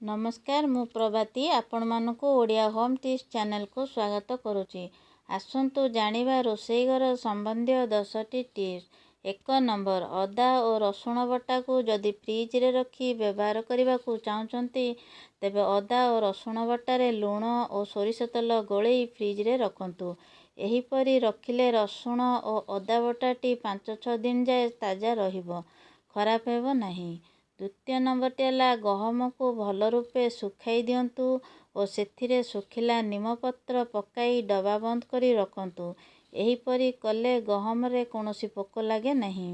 ନମସ୍କାର, ମୁଁ ପ୍ରଭାତୀ ଆପଣମାନଙ୍କୁ ଓଡ଼ିଆ ହୋମ୍ ଟିପ୍ସ ଚ୍ୟାନେଲକୁ ସ୍ୱାଗତ କରୁଛି। ଆସନ୍ତୁ ଜାଣିବା ରୋଷେଇ ଘର ସମ୍ବନ୍ଧୀୟ 10ଟି ଟିପ୍ସ। 1 ନମ୍ବର, ଅଦା ଓ ରସୁଣ ବଟାକୁ ଯଦି ଫ୍ରିଜରେ ରଖି ବ୍ୟବହାର କରିବାକୁ ଚାହୁଁଛନ୍ତି, ତେବେ ଅଦା ଓ ରସୁଣ ବଟାରେ ଲୁଣ ଓ ସୋରିଷ ତେଲ ଗୋଳେଇ ଫ୍ରିଜରେ ରଖନ୍ତୁ। ଏହିପରି ରଖିଲେ ରସୁଣ ଓ ଅଦା ବଟାଟି 5-6 ଦିନ ଯାଏ ତାଜା ରହିବ, ଖରାପ ହେବ ନାହିଁ। ଦ୍ୱିତୀୟ ନମ୍ବରଟି ହେଲା, ଗହମକୁ ଭଲ ରୂପେ ଶୁଖାଇ ଦିଅନ୍ତୁ ଓ ସେଥିରେ ଶୁଖିଲା ନିମପତ୍ର ପକାଇ ଡବା ବନ୍ଦ କରି ରଖନ୍ତୁ। ଏହିପରି କଲେ ଗହମରେ କୌଣସି ପୋକ ଲାଗେ ନାହିଁ।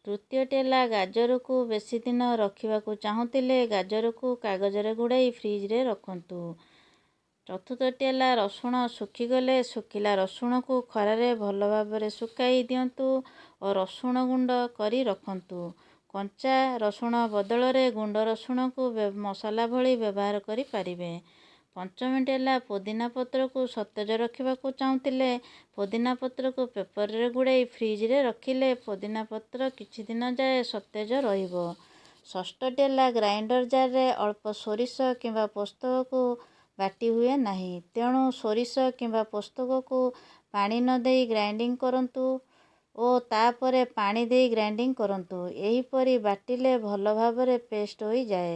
ତୃତୀୟଟି ହେଲା, ଗାଜରକୁ ବେଶୀ ଦିନ ରଖିବାକୁ ଚାହୁଁଥିଲେ ଗାଜରକୁ କାଗଜରେ ଗୁଡ଼ାଇ ଫ୍ରିଜରେ ରଖନ୍ତୁ। ଚତୁର୍ଥଟି ହେଲା, ରସୁଣ ଶୁଖିଗଲେ ଶୁଖିଲା ରସୁଣକୁ ଖରାରେ ଭଲ ଭାବରେ ଶୁଖାଇ ଦିଅନ୍ତୁ ଓ ରସୁଣ ଗୁଣ୍ଡ କରି ରଖନ୍ତୁ। କଞ୍ଚା ରସୁଣ ବଦଳରେ ଗୁଣ୍ଡ ରସୁଣକୁ ମସଲା ଭଳି ବ୍ୟବହାର କରିପାରିବେ। ପଞ୍ଚମଟି ହେଲା, ପୋଦିନା ପତ୍ରକୁ ସତେଜ ରଖିବାକୁ ଚାହୁଁଥିଲେ ପୋଦିନା ପତ୍ରକୁ ପେପରରେ ଗୁଡ଼ାଇ ଫ୍ରିଜରେ ରଖିଲେ ପୋଦିନା ପତ୍ର କିଛି ଦିନ ଯାଏ ସତେଜ ରହିବ। ଷଷ୍ଠଟି ହେଲା, ଗ୍ରାଇଣ୍ଡର ଜାରରେ ଅଳ୍ପ ସୋରିଷ କିମ୍ବା ପୋସ୍ତକକୁ ବାଟି ହୁଏ ନାହିଁ। ତେଣୁ ସୋରିଷ କିମ୍ବା ପୋସ୍ତକକୁ ପାଣି ନ ଦେଇ ଗ୍ରାଇଣ୍ଡିଙ୍ଗ କରନ୍ତୁ ଓ ତାପରେ ପାଣି ଦେଇ ଗ୍ରାଇଣ୍ଡିଙ୍ଗ କରନ୍ତୁ। ଏହିପରି ବାଟିଲେ ଭଲ ଭାବରେ ପେଷ୍ଟ ହୋଇଯାଏ।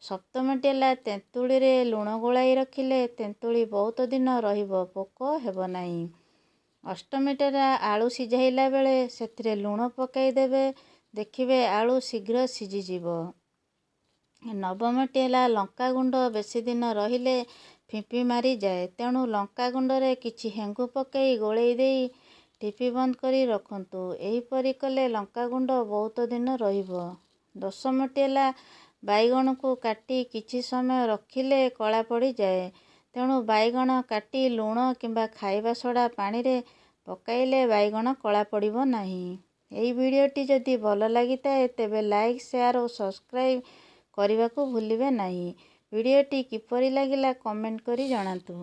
ସପ୍ତମଟି ହେଲା, ତେନ୍ତୁଳିରେ ଲୁଣ ଗୋଳାଇ ରଖିଲେ ତେନ୍ତୁଳି ବହୁତ ଦିନ ରହିବ, ପୋକ ହେବ ନାହିଁ। ଅଷ୍ଟମଟି ହେଲା, ଆଳୁ ସିଝାଇଲା ବେଳେ ସେଥିରେ ଲୁଣ ପକାଇ ଦେବେ, ଦେଖିବେ ଆଳୁ ଶୀଘ୍ର ସିଝିଯିବ। ନବମଟି ହେଲା, ଲଙ୍କାଗୁଣ୍ଡ ବେଶୀ ଦିନ ରହିଲେ ଫିମ୍ପି ମାରିଯାଏ। ତେଣୁ ଲଙ୍କାଗୁଣ୍ଡରେ କିଛି ହେଙ୍ଗୁ ପକାଇ ଗୋଳେଇ ଦେଇ ଠିପି ବନ୍ଦ କରି ରଖନ୍ତୁ। ଏହିପରି କଲେ ଲଙ୍କାଗୁଣ୍ଡ ବହୁତ ଦିନ ରହିବ। ଦଶମଟି ହେଲା, ବାଇଗଣକୁ କାଟି କିଛି ସମୟ ରଖିଲେ କଳା ପଡ଼ିଯାଏ। ତେଣୁ ବାଇଗଣ କାଟି ଲୁଣ କିମ୍ବା ଖାଇବା ସୋଡ଼ା ପାଣିରେ ପକାଇଲେ ବାଇଗଣ କଳା ପଡ଼ିବ ନାହିଁ। ଏହି ଭିଡ଼ିଓଟି ଯଦି ଭଲ ଲାଗିଥାଏ, ତେବେ ଲାଇକ୍, ସେୟାର ଓ ସବସ୍କ୍ରାଇବ୍ କରିବାକୁ ଭୁଲିବେ ନାହିଁ। ଭିଡ଼ିଓଟି କିପରି ଲାଗିଲା କମେଣ୍ଟ କରି ଜଣାନ୍ତୁ।